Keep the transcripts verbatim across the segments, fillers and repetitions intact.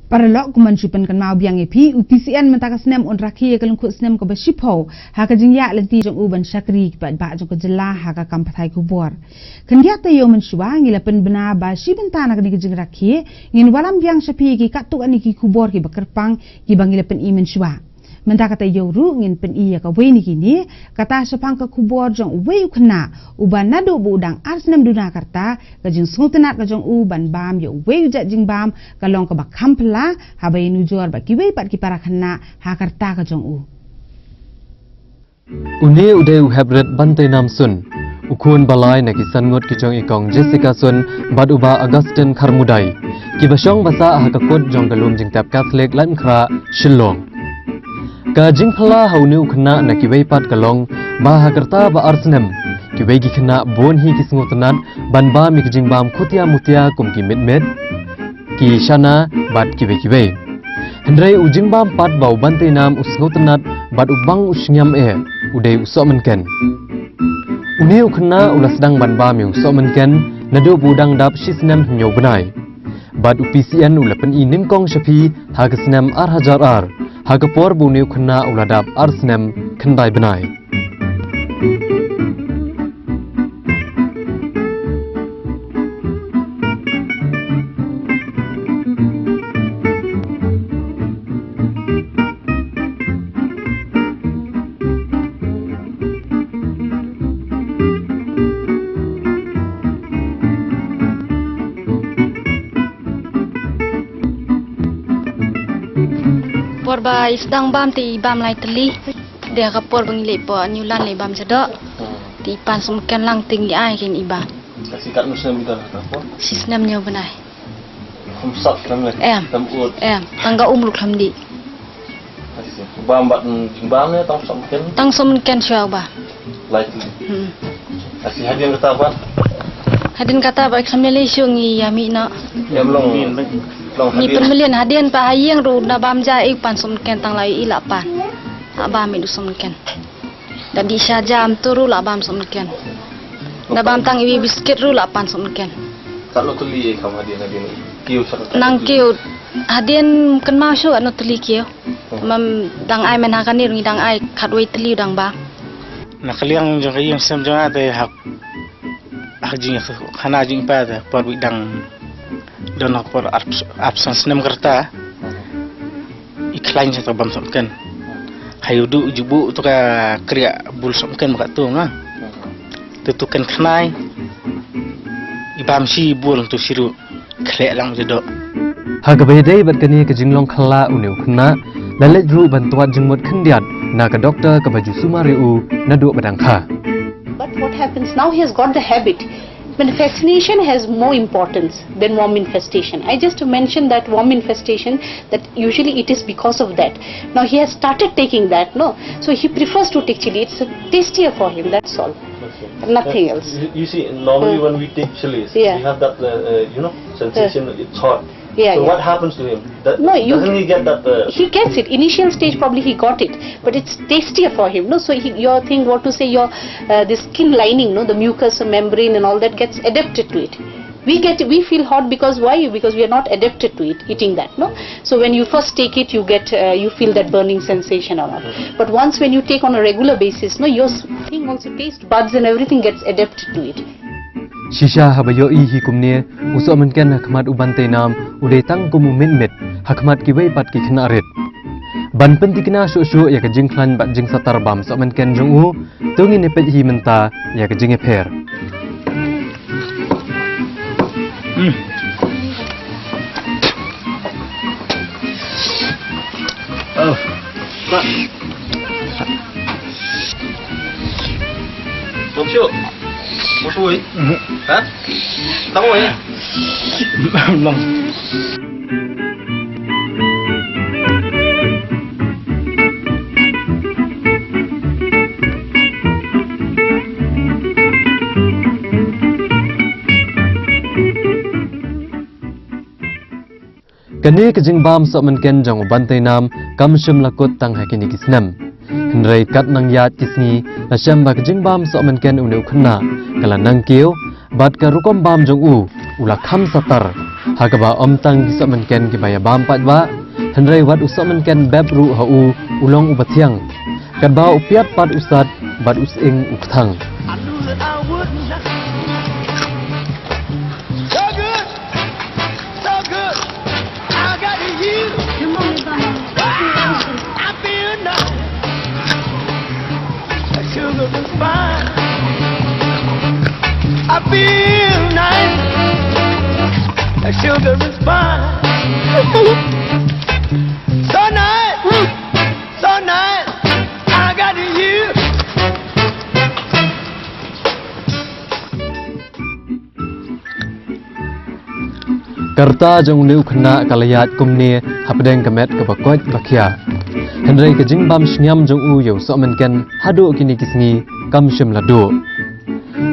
Paralok, kumban shu pynkynmaw biang ïa phi, u P C N mynta ka snem un rakhe ïa ka lyngkhuh snem kaba shiphew ha ka jingïaid lynti jong u ban shakri ki paidbah jong ka jylla ha ka kam pathai khubor. Khyndiat taïew mynshuwa ngi la pynbna ba shi bynta na kane ka jingrakhe ngin wallam biang sha phi ïa ki katto katne ki khubor kiba kyrpang kiba ngi la pyni mynshuwa. Mynta ka taïew ruh ngin pyni ïa kawei na kine, kata shaphang ka khubor jong uwei u khynnah uba naduh ba u dang ar snem duna ka rta, ka jingsngewtynnat ka jong u ban bam ïa uwei u jait jingbam ka long kaba kham phylla haba ïanujor bad kiwei pat ki para khynnah ha ka rta ka jong u. Une u dei u Heprit Banteinaam Sun, u khun ba lai na ki san ngut ki jong i Kong Jessica Sun bad u Bah Augustine Kharmudai, kiba shong ba sah ha ka kut jong ka lum jingtep Katholik Laitumkhrah, Shillong. Ka jingphylla ha une u khynnah na kiwei pat ka long ba ha ka rta ba ar snem, kiwei ki khynnah bun hi ki sngewtynnat ban bam ïa ki jingbam khutia mutia kum ki mitmit, ki shana bad kiwei kiwei. Hynrei u jingbam pat ba u Banteinaam u sngewtynnat bad u bang u shngiam eh, u dei u sohmynken. Une u khynnah u la sdang ban bam ïa u sohmynken naduh ba u dang dap shi snem hynñiew bnai. Bad u P C N u la pyni nyngkong sha phi ha ka snem ar hajar ar, ha ka por ba une u khynnah u la dap ar snem khyndai bnai. Por ba i sdang bam te i bam lai tylli. Te ha ka por ba ngi leit poi Newland leit bam shadoh. Hmm. Te i pan sohmynken lang te ngi ai kein i bam. Ka sikat mus nem i don ha ka por? Shi snem hynñiew bnai. Kham sat kham leh. Em. Kham ut. Em. Tang ka um ruh kham dih. Asi. Bam bad, mm, jingbam ne tang sohmynken? Tang sohmynken shuwa ba. Lai tylli. Hmm. Asi hadien kata pat? Hadien kata pat kham lei shuh ngi ïa mih noh. Ïa mlong. Mlong hadien. Ngi pynmlien hadien pat ha ïing ruh da bam ja i pan sohmynken tang lai i la pan. Ha bam i du sohmynken. Da dih sha jam tu ruh la bam sohmynken. Da bam tang iwei biskit ruh la pan sohmynken. Katno tylli i kham hadien hadien kiew sha ka. Nang kiew hadien kynmaw shuh katno tylli kiew. Hmm. Mam dang ai men ha kane ruh ngi dang ai khatwei tylli dang bam. Na ka liang jong ka ïing sem jong nga te hak, hak jingkhana jingpa te por ba i dang don ha ka por ap-, ap san snem ka rta. I khlaiñ sa ta bam sohmynken. Ha ïa u duh u jubuk tu ka kriah bul sohmynken ba ka tu nga. Tu tu ken khnai. I bam shi bul tu shi ruh. Khleh lang u jadoh. Ha kaba ïadei bad kane ka jinglong khyllah une u khynnah, la leit ruh ban twad jingmut khyndiat na ka doktor kaba ju sumar ïa u naduh ba dang kha. But what happens now, he has got the habit. When fascination has more importance than worm infestation. I just mentioned that worm infestation, that usually it is because of that. Now he has started taking that, no? So he prefers to take chili. It's tastier for him, that's all. Okay. Nothing else. You, you see, normally when we take chilies, yeah, we have that, uh, uh, you know, sensation, it's hot. Yeah, so yeah, what happens to him? That, no, you, doesn't he get that, uh, he gets it. Initial stage, probably he got it, but it's tastier for him. No, so he, your thing, what to say, your, uh, the skin lining, no, the mucous membrane and all that gets adapted to it. We get, we feel hot because why? Because we are not adapted to it, eating that, no? So when you first take it, you get, uh, you feel that burning sensation or not. But once when you take on a regular basis, no, your s-, thing also, taste buds and everything gets adapted to it. Shisha haba ïohi hi kumne, u sohmynken ha khmat u Banteinaam u dei tang kum u mitmit ha khmat kiwei pat ki khynnah rit. Ban pyntikna shuh shuh ïa ka jingkhlaiñ bad jingsatar bam sohmynken jong u, to ngin ïa peit hi mynta ïa ka jingïapher. Hmm. Oh. Bom shu. Bom shu. Ha? Tang wei. Bom. Kane ka jingbam sohmynken jong u Banteinaam kam shym la kut tang ha kine ki snem. Hynrei kat nang ïaid ki sngi la shem ba ka jingbam sohmynken une u khynnah ka la nang kiew, bad ka rukom bam jong u u la kham satar. Ha kaba ym tang ki sohmynken kiba ïa bam pat ba, hynrei wat u sohmynken bep ruh ha u, u long uba thiang. Katba u piat pat u sat, bad u sying u kthang. I knew that I would not. So good, so good. I got you. I feel nice. That sugar is fine. I feel nice. That sugar is fine. So nice. So nice. I got you. Ka rta jong une u khynnah ka la ïaid kumne hapdeng ka met kaba koit ba khiah. Hynrei ka jingbam shngiam jong u ïa u sohmynken haduh kine ki sngi kam shym la duh.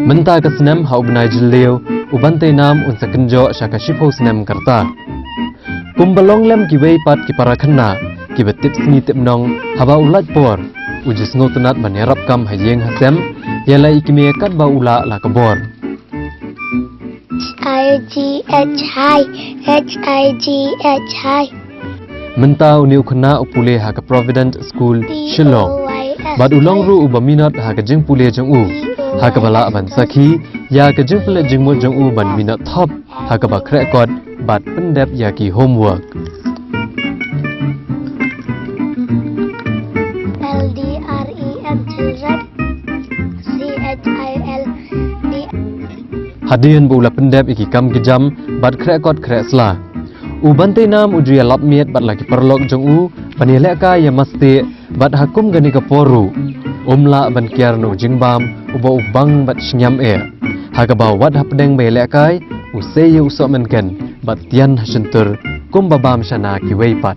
Mynta ka snem ha u bnai Jylliew, u Bantei Nam un sa kynjoh sha ka shiphew snem ka rta. Kumba long lem kiwei pat ki para khynnah kiba tip sngi tip nong, haba u lait por u ju sngewtynnat ban ïarap kam ha ïing ha sem, ïa la i kmie katba u lah la ka bor. H I G H, hi. H I G H, hi. Mynta une u khynnah u pule ha ka Provident School, Shillong. Bad u long ruh uba minot ha ka jingpule jong u, ha kaba lah ban sakhi ïa ka jingpynleit jingmut jong u ban minot thop ha kaba khreh kot bad pyndep ïa ki homework. L D R E N, children. C H I L D. Hadien ba u la pyndep ïa ki kam ki jam bad khreh kot khreh sla, u Bantei Nam u ju ïalap miet bad la ki paralok jong u ban ïalehkai ïa mastieh, bad ha kum kane ka por ruh um lah ban kiar na u jingbam uba u bang bad shngiam eh. Ha kaba wat hapdeng ba ïalehkai, u sei ïa u sohmynken bad tian ha shyntur kumba bam shana kiwei pat.